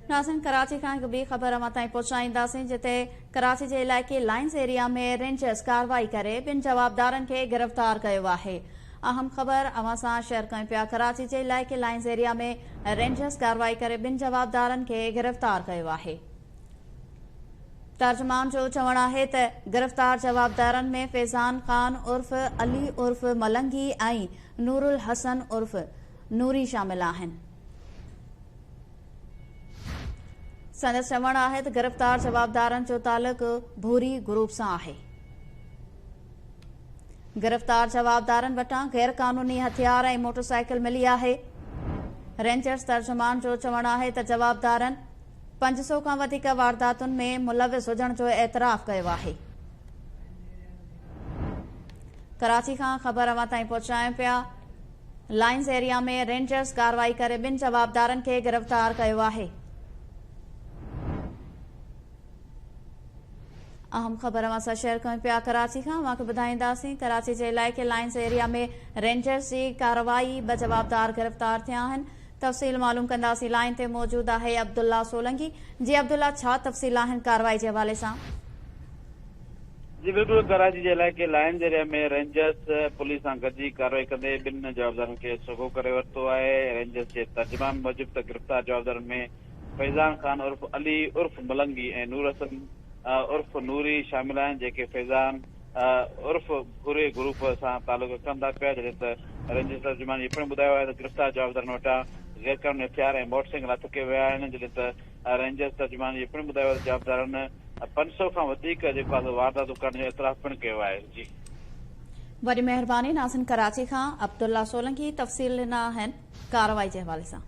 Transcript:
ناظرين ڪراچي کان هڪ ٻي خبر اوهان تائين پهچائينداسين جتي ڪراچي جي علائقي لائنز ايريا ۾ رينجرز ڪارروائي ڪري ٻن جوابدارن کي گرفتار ڪيو آهي اهم خبر اوهان سان شيئر ڪيون پيا ڪراچي جي علائقي لائنز ايريا ۾ رينجرز ڪارروائي ڪري ٻن جوابدارن کي گرفتار ڪيو آهي ترجمان جو چوڻ آهي ته گرفتار جوابدارن ۾ فيضان خان عرف علي عرف ملنگي ۽ نورالحسن عرف نوري شامل آهن. سندس چوڻ آهي ته گرفتار جوابدارن جو تعلق ڀوري گروپ سان آهي. گرفتار جوابدارن وٽان غير قانوني هٿيار ۽ موٽرسائيڪل ملي آهي. رينجرز ترجمان جو چوڻ آهي ته جوابدارن 500 کان وڌيڪ وارداتن ۾ ملوث هجڻ جو اعتراف ڪيو آهي. ڪراچي کان خبر اوهان تائين پهچايون پيا. لائنز ايريا ۾ رينجرز ڪارروائي ڪري ٻن جوابدارن کي گرفتار ڪيو آهي. اهم خبر اوهان سان شيئر ڪيون پيا ڪراچي کان اوهان کي ٻڌائينداسين ڪراچي جي علائقي لائنز ايريا ۾ رينجرز جي ڪارروائي ٻه جوابدار گرفتار ٿيا آهن تفصيل معلوم ڪنداسين لائين تي موجود آهي عبدالله سولنگي جي عبدالله ڇا تفصيل آهن ڪارروائي جي حوالي سان. جي بلڪل ڪراچي جي علائقي لائنز ايريا ۾ رينجرز پوليس سان گڏجي ڪارروائي ڪندي ٻن جوابدارن کي سوگهو ڪري ورتو آهي رينجرز جي ترجمان موجب ته گرفتار جوابدارن ۾ فيضان خان عرف علي عرف ملنگي ۽ نور حسن عرف نوري شامل آهن جيڪي فيضان عرف ڀوري گروپ سان تعلق رکن ٿا پيا جڏهن ته رينجرز ترجمان اهو پڻ ٻڌايو آهي ته گرفتار جوابدارن وٽان غيرقانوني هٿيار ۽ موٽرسائيڪل هٿ ڪيا ويا آهن جڏهن ته رينجرز ترجمان اهو پڻ ٻڌايو آهي ته جوابدارن 500 کان وڌيڪ جيڪو آهي سو وارداتون ڪرڻ جو اعتراف پڻ ڪيو آهي جي. وڏي مهرباني ناظرين ڪراچي کان عبدالله سولنگي تفصيل ڏنا آهن ڪارروائي جي حوالي سان.